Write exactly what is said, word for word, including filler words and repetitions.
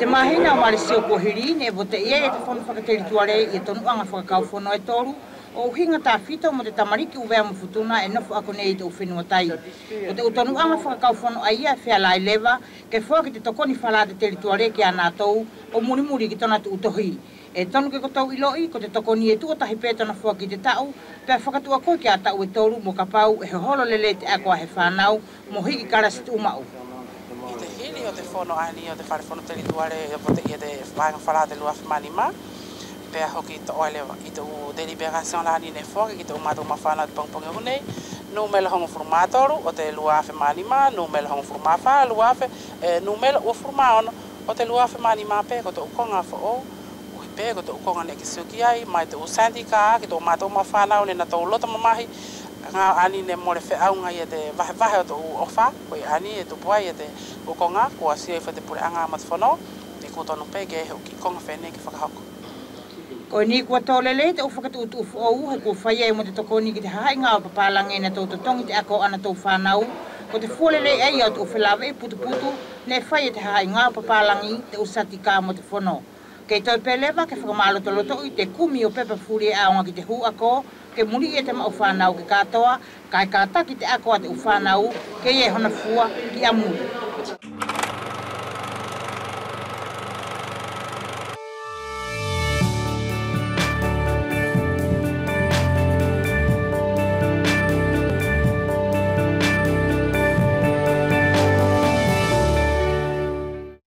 Te mahina ʻo Malesio kua hili neʻe voteʻi ai e te fono fakatelituale ia tonuʻaga fakakaufono e tolu ʻo ʻuhiga tafito mo te tamaliki ʻUvea mo Futuna ʻe nofo ako nei ʻi te ʻu fenua tai. Ko te ʻu tonuʻaga fakakaufono ʻaia ʻe feala ai leva ke foaki te tokoni falā te telituale kia natou ʻo mulimuli ki tona tuʻu tohi. ʻE tonu ke kotou iloʻi ko te tokoni ʻe tuʻa tahi pe tona foaki ʻi te taʻu, pea fakatuʻakoi kia taʻu e tolu mo kapau ʻe hoholo lelei te ako ʻa he fanau mo hiki kalasi tuʻumaʻu. ʻI te hili ʻo te fono ʻaeni ʻo te fale fono telituale ʻe voteʻi e te vaega falā te lua afe ma nima, pea hoki toʻo ai leva ʻi te ʻu délibération la ʻaeni neʻe foaki ki te ʻu matou mau fanau ʻi te pogipogi ʻo ʻaho nei, numela hogofulu ma tolu ʻo te lua afe ma nima, numela hogofulu ma fa, lua afe, ʻe numela uafulu ma ono ʻo te lua afe ma nima pe ko te ʻu koga foʻou, ʻuhi pe ko te ʻu koga neʻe kei sio ki ai mai te ʻu syndicat ki te ʻu matou mau fanau neʻe natou loto mamahi. Gaʻo ʻaeni neʻe mole feʻauga ia te vahevahe ʻo te ʻu ʻofa, koia ʻaeni ʻe tupu ai ia te ʻu koga kua sio ai fai te puleʻaga mo te fono, neʻe kua tonu pe ke ʻi ai he ʻu kiʻi koga feneʻi ke fakahoko. Ko ʻeni kua to lelei te ʻu fakatuʻutuʻu foʻou he kua fai ai mo te tokoni ki te hahaʻi gaue papalagi ʻe natou totogi te ako ʻa natou fanau. Ko te fua lelei ʻaia ʻo te ʻu felaveʻi putuputu neʻe fai e te hahaʻi gaue papalagi, te ʻu syndicat mo te fono. Kei toe pe leva ke fakamalotolotoʻi te kumi ʻo pepa fuli ʻe ʻaoga ki te hu ako, ke muliʻi e te mau fanau ke katoa, kaʻe kataki te ako ʻa te ʻu fanau ke ʻi ai hona fua ki ʻamuli.